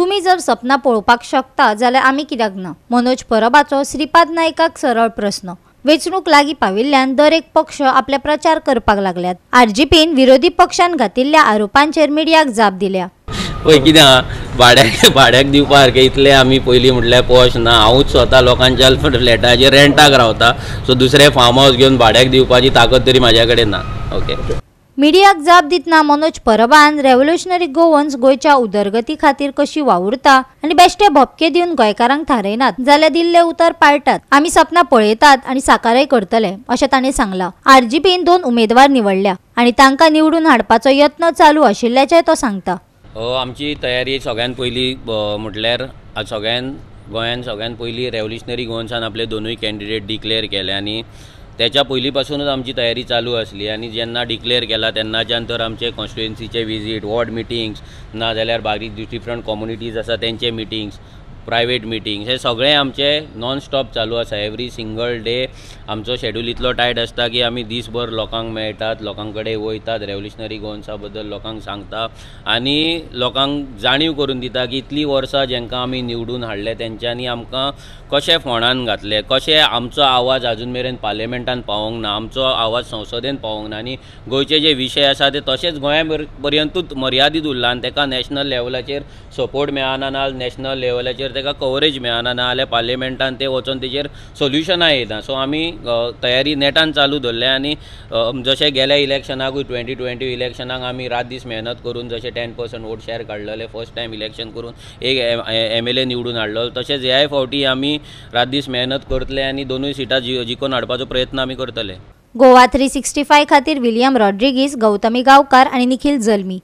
तुमी जर सपनां पळोवपाक शकता जाल्यार आमी कित्याक ना? मनोज परबाचो श्रीपाद नायकाक सरळ प्रस्न. वेंचणूक लागीं पाविल्ल्यान दर एक पक्ष आपले प्रचार करपाक लागल्यात. आरजीपीन विरोधी पक्षान घातिल्ल्या आरोपांचेर मिडियाक जाप दिल्या. पळय कितें आहा, भाड्याक दिवपा सारकें इतलें आमी पयलीं म्हटल्यार पोश ना. हांवूच स्वता लोकांच्या फ्लॅटाचेर रेंटाक रावता, सो दुसरें फार्म हावस घेवन भाड्याक दिवपाची ताकद तरी म्हाज्या कडेन ना. ओके. मिडियाक जाप दितना मनोज परबान रेव्होल्युशनरी गोवन्स गोंयच्या उदरगती खातीर कशी वावुरता आनी बेश्टे भपके दिवन गोंयकारांक थारयनात जाल्यार दिल्लें उतर पाळटात. आमी सपनां पळयतात आनी साकारय करतले अशें तांणी सांगलां. आरजीपीन 2 उमेदवार निवडल्या आनी तांकां निवडून हाडपाचो यत्न चालू आशिल्ल्याचें तो सांगता. आमची तयारी सगळ्यान पयलीं म्हटल्यार सगळ्यान गोंयान सगळ्यान पयलीं रेव्होल्युशनरी गोवन्सान आपले 2 कॅन्डिडेट डिक्लेअर केले आनी त्याच्या पयलीं पासूनच आमची तयारी चालू आसली. आनी जेन्ना डिक्लेअर केला तेन्नाच्यान तर आमचे कॉन्स्टिट्युएन्सीचे विजीट, वॉर्ड मिटिंग्स, ना जाल्यार बारीक डिफरंट कम्युनिटीज आसा तेंचे मिटिंग्स, प्रायवेट मिटिंग्स, हे सगळें आमचे नॉन स्टॉप चालू आसा. एवरी सिंगल डे आमचो शेड्यूल इतलो टायट आसता की आमी दीसभर लोकांक मेळटात, लोकां कडेन वयतात, रेव्होल्युशनरी गोवन्सा बद्दल लोकांक सांगता आनी लोकांक जाणीव करून दिता की इतलीं वर्सां जेंकां आमी निवडून हाडले तेंच्यांनी आमकां कशें फोंडान घातले, कशें आमचो आवाज आजून मेरेन पार्लिमेंटान पावोंक ना, आमचो आवाज संसदेन पावोंक ना आनी गोंयचे जे विशय आसा ते तशेंच गोंया पर्यंतूच मर्यादीत उरला आनी तेका नॅशनल लेवलाचेर सपोर्ट मेळना, ना नॅशनल लेवलाचेर तेका कवरेज मेळना, ना जाल्यार पार्लिमेंटान ते वचोन तेजेर सोल्युशनां येना. सो आमी तयारी नेटान चालू दवरल्या आनी जशें गेल्या इलेक्शनाकूय 2020 इलेक्शनाक आमी रात दीस मेहनत करून जशें 10% वोट शेअर काडलेले, फर्स्ट टायम इलेक्शन करून एक MLA निवडून हाडलो, तशेंच ह्याय फावटी आमी रात दीस मेहनत करतले आनी 2 सिटां जिखोवन हाडपाचो प्रयत्न आमी करतले. गोवा 365 खातीर विलियम रॉड्रिगीस, गौतमी गांवकार आनी निखिल जल्मी.